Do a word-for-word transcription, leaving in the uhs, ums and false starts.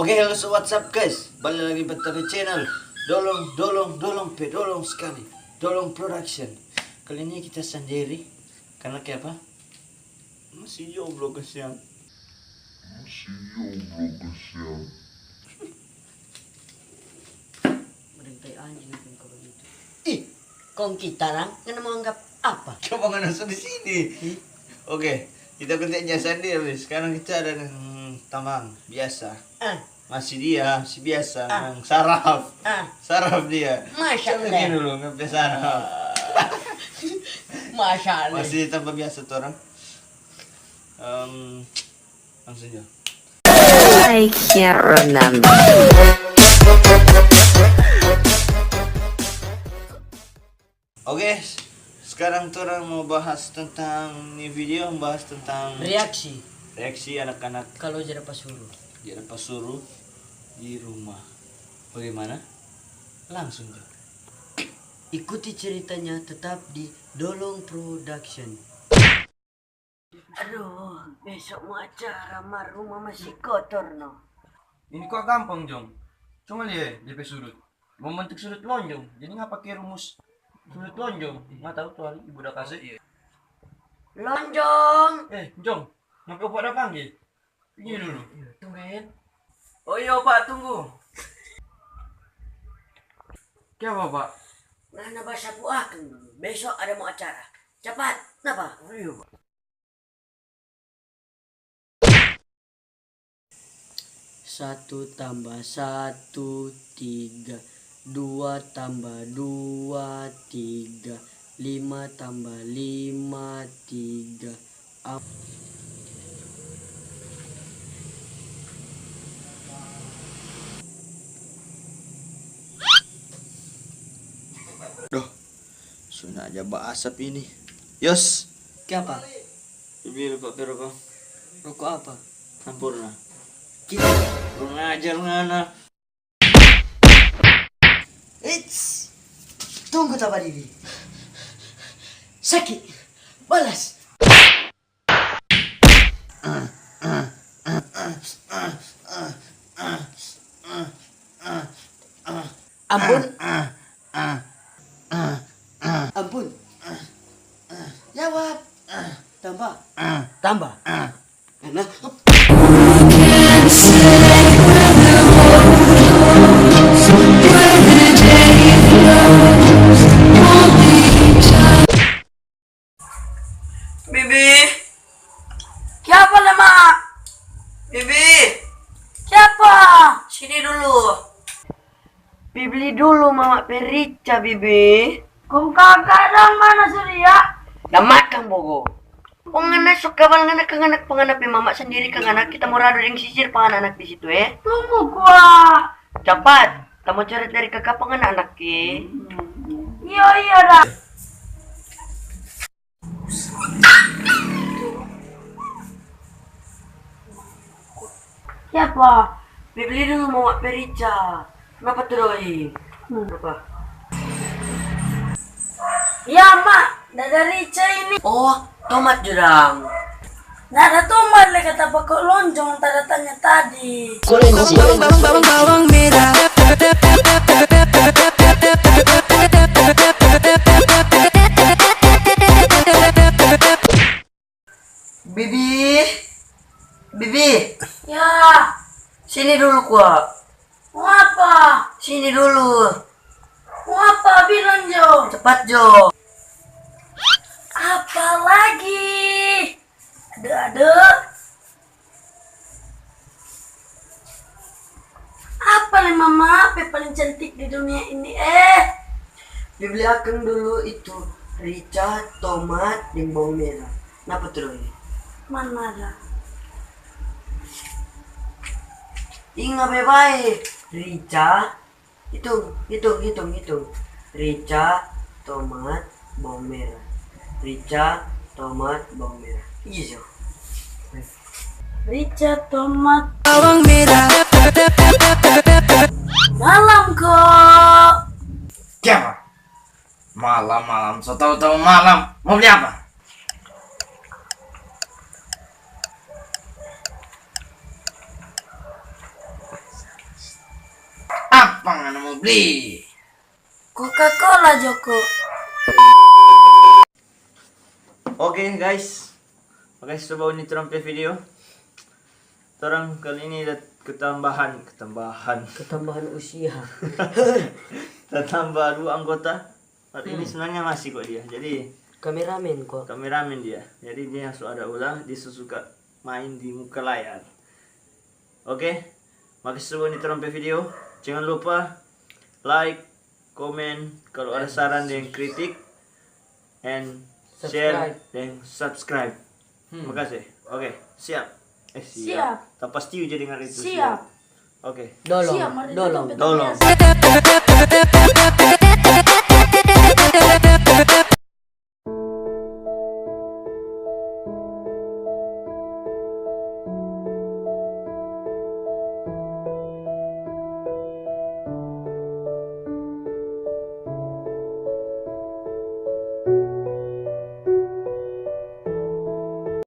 Oke, halo, so what's up, guys? Balik lagi pa ta pe channel. Dolong, dolong, dolong, pe dolong skali. Dolong Production. Kali ini kita sendiri. Karena kayak apa? Masih jomblo, kasihan. Masih jomblo, kasihan. Mereng tai anjing itu kalau gitu. Ih, kong kita orang ngana mau anggap apa? Coba ngana so di sini. Ih. Oke, kita kontennya sendiri. Sekarang kita ada, hmm, tamang biasa. Ah. Masih dia, masih biasa, ah, nang saraf. Ah. Saraf dia. Masya Allah. Coba gini dulu, nggak biasa saraf. Masya Allah. Masih tambah biasa tuh orang. Em, langsung aja. I can't remember. Oke, sekarang torang mau bahas tentang, ni video bahas tentang reaksi. Reaksi anak-anak kalau ja dapa suru. Ja dapa suru di rumah. Bagaimana? Langsung ja. Ikuti ceritanya tetap di Dolong Production. Aduh, besok mo acara mar rumah masih kotor no. Ini kwa gampang, Jong. Cuma lia de pe sudut. Mo bentuk sudut lonjong, jadi ngana pake rumus sudut lonjong. Ngana tau tu hari ibu da kase. Lonjong. Eh, Jong, ngana pe opa da pangge. Pigi dulu. Iya, tunggu, Hen. Oh iya, Pak, tunggu. Kiapa, Pak? Ngana basapu akang dulu. Besok ada mo acara. Capat, napa? Oh iya, Pak. Satu tambah satu, tiga. Dua tambah dua, tiga. Lima tambah lima, tiga. Ap- Doh, so nda ja baasap ini. Yos. Kiapa? Bibi, lupa pe roko. Roko apa? Sampurna. Kita. Kurang ajar ngana. Eits, tunggu ta badiri. Saki, balas. Ampun. Ampun. Jawab. Tambah. Tambah. Karena Bibi. Kiapa le, Mak? Bibi. Kiapa? Sini dulu. Pi bli dulu mama pe rica, Bibi. Kong kaka dang mana so lia? Da makang bogo. Kong ngana so kawal ngana kang anak pa ngana pe mama sandiri kang anak, kita mo rado deng sisir pa ngana anak di situ, eh. Tunggu kwa. Capat, ta mo coret dari kaka pa ngana anak, eh. Iyo, iyo da. Kiapa? Bibli dulu mo mak pe rica. Napa tu doi? Hmm. Napa? Ya, Mak, da ada rica ini. Oh, tomat jurang. Nda ada tomat le kata bako lonjong, ta da tanya tadi. Bawang, bawang, bawang, bawang merah. Bibi, Bibi. Ya. Sini dulu kwa. Mo apa? Sini dulu. Mo apa? Bilang jo. Cepat jo. Apa lagi? Aduh, aduh. Apa le mama pe paling cantik di dunia ini, eh? Bibli akang dulu itu rica, tomat, deng bawang merah. Napa tu doi? Mana ada? Inga bae-bae. Rica, Hitung, hitung, hitung, hitung. Rica, tomat, bawang merah. Rica, tomat, bawang merah. Iya, jo. Rica, tomat, bawang merah. Malam ko. Kiapa? Malam, malam. So tau-tau malam. Mo bli apa? Mana mau beli? Coca-Cola, Joko. Oke, guys, makasih sudah bauni torang pe video. Torang kali ini ada ketambahan, ketambahan. Ketambahan usia. Tatamba dua anggota. Tapi ini sebenarnya masih kok dia. Jadi kameramen kok. Kameramen dia. Jadi dia su ada ulah, dia su suka main di muka layar. Oke, makasih sudah bauni torang pe video. Jangan lupa like, komen, kalau ada saran deng kritik, and share deng subscribe. Makasih. Oke, siap. Eh, siap. Siap. Tanpa setuju jadi nggak itu. Siap. Oke. Dolong, siap, mari dolong. Kita Dolong.